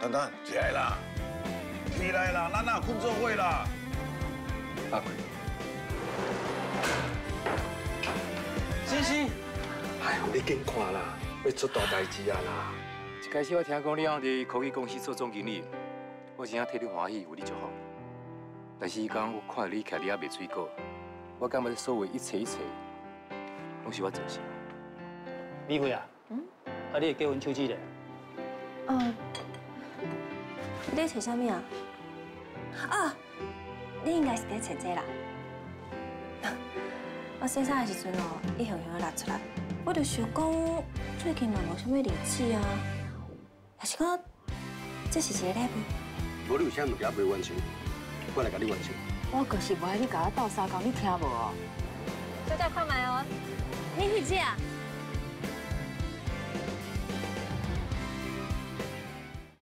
丹丹，起來啦，起來啦，咱若睏做伙啦。阿貴，星星，哎呦，你緊看啦，欲出大代誌啊啦！一開始我聽講你尪佇科技公司做總經理，我真正替你歡喜，為你祝福。但是彼工我看著你徛佇遐賣水果，我感覺這所有一切一切，攏是我造成的。美惠啊，啊，你的結婚手指咧？哦，你咧揣啥物啊？啊，你應該是佇揣這啦。我洗衫的時陣哦，伊雄雄落出來，我就想講最近嘛無啥物日子啊，還是講這是一個禮物？無你有啥物件未完成，我來共你完成。我就是無愛你共我鬥相共，你聽無？小姐看覓哦，你去食。